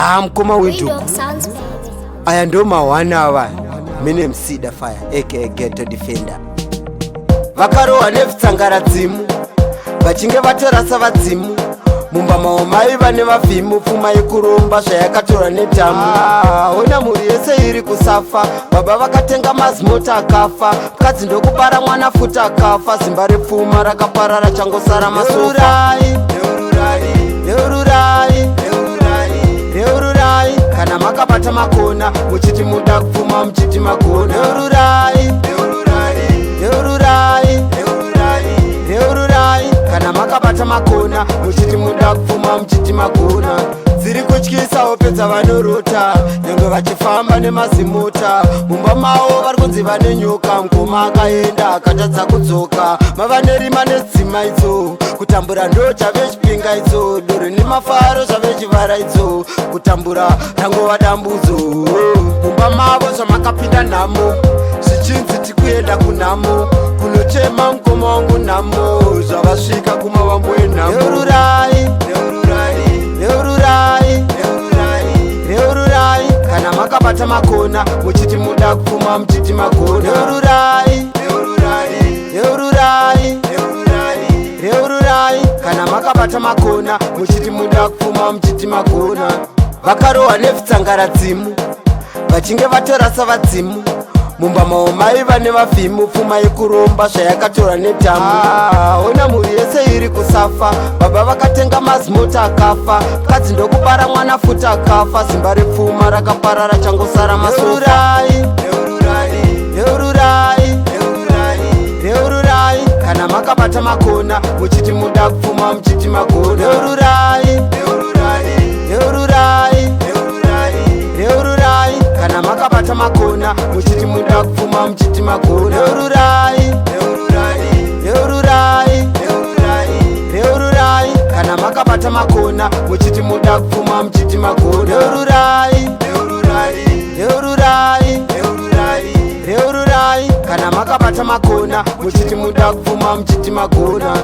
Haa, mukoma Windhoek. Windhoek sounds baby. Aya ndo mahwani ava mine Msida Fire, aka Ghetto Defender. Vakarohwa nevitsangaradzimu, vachinge vatorasa vadzimu. Mumba mavo maiva nevavhimu, pfuma yekuromba zvayakatorwa nedhamu. Ah, ona mhuri yese iri kusafa. Baba vakatenga mazimota akafa, mukadzi ndokubara mwana futi akafa. Zimba repfuma rakaparara, changosara masofa. Reururai, reururai kana makabata makona, muchiti muda kupfuma, muchiti magona. Reururai, reururai, reururai kana makabata makona, muchiti muda kupfuma, muchiti magona. Dziri kutyisa hope dzavanorota, nyange vachifamba nemazimota. Mumba mavo vari kunzi vane nyoka. Mukoma akaenda akatadza kudzoka. Mava nerima nedzimaidzo, kutambura ndo chave chipingaidzo. Doro nemafaro zvave chivaraidzo, kutambura rangova dambudzo. Mumba mavo zvamakapinda nhamo, zvichinzi tikuenda kunhamo kunochema mukoma wangu. Nhamo zvavasvika kumavambo enhamo. Reururai, reururai, reururai kana makabata makona, muchiti muda kupfuma, muchiti magona. Reururai, reururai, reururai kana makabata makona, muchiti muda kupfuma, muchiti magona. Vakarohwa nevitsangaradzimu, vachinge vatorasa vadzimu. Mumba mavo maiva nevavhimu, pfuma yekuromba zvayakatorwa nedhamu. Ah, ona mhuri yese iri kusafa. Baba vakatenga mazimota akafa, mukadzi ndokubara mwana futi akafa. Zimba repfuma rakaparara, changosara masofa. Reururai, reururai kana makabata makona, muchiti muda kupfuma, muchiti magona. Reururai, reururai, reururai kana makabata makona, muchiti muda kupfuma, muchiti magona. Reururai, reururai, reururai kana makabata makona, muchiti muda kupfuma, muchiti magona. Reururai, reururai, reururai kana makabata makona, muchiti muda kupfuma, muchiti magona.